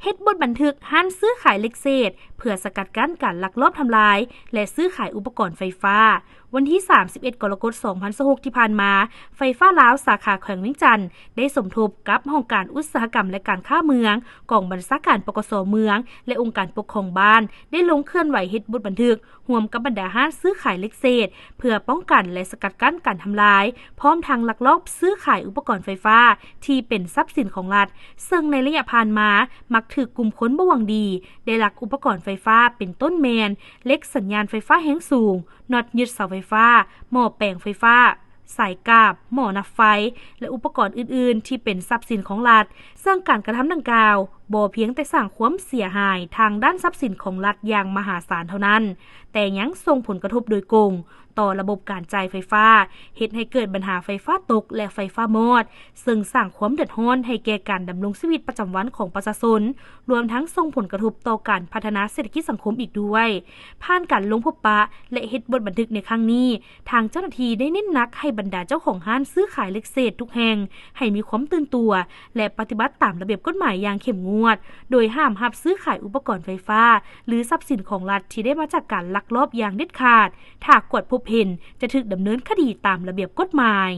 ເຮັດບົດບັນທຶກຮ້ານຊື້ຂາຍເຫຼັກເສດ ເພື່ອສະກັດກັ້ນການລັກລອບທຳລາຍ ແລະ ຊື້ຂາຍອຸປະກອນໄຟຟ້າ. ວັນທີສາມສິບເອັດ ກໍລະກົດ ສອງພັນຊາວຫົກ ທີ່ຜ່ານມາ, ໄຟຟ້າລາວສາຂາແຂວງວຽງຈັນ ໄດ້ສົມທົບກັບຫ້ອງການອຸດສາຫະກຳ ແລະ ການຄ້າເມືອງ, ກອງບັນຊາການ ປກສ ເມືອງ ແລະ ອົງການປົກຄອງບ້ານ ໄດ້ລົງເຄື່ອນໄຫວເຮັດບົດບັນທຶກ ຮ່ວມກັບບັນດາຮ້ານຊື້ຂາຍເຫຼັກເສດ ເພື່ອປ້ອງກັນ ແລະ ສະກັດກັ້ນການທຳລາຍ ພ້ອມທັງລັກລອບຊື້ຂາຍອຸປະກອນໄຟຟ້າທີ່ເປັນຊັບສິນຂອງລັດ, ເຊິ່ງໃນໄລຍະຜ່ານມາ ມັກຖືກກຸ່ມຄົນບໍ່ຫວັງດີ ໄດ້ລັກອຸປະກອນໄຟຟ້າ ເປັນຕົ້ນແມ່ນ ເຫຼັກສັນຍານໄຟຟ້າແຮງສູງ, ນັອດຍຶດເສົາໄຟຟ້າ, ໝໍ້ແປງໄຟຟ້າ, ສາຍກາບ, ໝໍ້ນັບໄຟ ແລະ ອຸປະກອນອື່ນໆ ທີ່ເປັນຊັບສິນຂອງລັດ, ເຊິ່ງການກະທຳດັ່ງກ່າວ ບໍ່ພຽງແຕ່ສ້າງຄວາມເສຍຫາຍທາງດ້ານຊັບສິນຂອງລັດຢ່າງມະຫາສານເທົ່ານັ້ນ, ແຕ່ຍັງສົ່ງຜົນກະທົບໂດຍກົງຕໍ່ລະບົບການຈ່າຍໄຟຟ້າ, ເຮັດໃຫ້ເກີດບັນຫາໄຟຟ້າຕົກ ແລະ ໄຟຟ້າມອດ, ເຊິ່ງສ້າງຄວາມເດືອດຮ້ອນໃຫ້ແກ່ການດຳລົງຊີວິດປະຈຳວັນຂອງປະຊາຊົນ, ລວມທັງສົ່ງຜົນກະທົບຕໍ່ການພັດທະນາເສດຖະກິດສັງຄົມອີກດ້ວຍ. ຜ່ານການລົງພົບປະ ແລະ ເຮັດບົດບັນທຶກໃນຄັ້ງນີ້, ທາງເຈົ້າໜ້າທີ່ໄດ້ເນັ້ນໜັກໃຫ້ບັນດາເຈົ້າຂອງຮ້ານຊື້ຂາຍເຫຼັກເສດທຸກແຫ່ງ ໃຫ້ມີຄວາມຕື່ນຕົວ ແລະ ປະຕິບັດຕາມລະບຽບກົດໝາຍຢ່າງເຂັ້ມງວດ, ໂດຍຫ້າມຮັບຊື້ຂາຍອຸປະກອນໄຟຟ້າ ຫຼື ຊັບສິນຂອງລັດທີ່ໄດ້ມາຈາກການລັກລອບຢ່າງເດັດຂາດ. ຖ້າກວດພົບເຫັນ, ຈະຖືກດຳເນີນຄະດີຕາມລະບຽບກົດໝາຍ.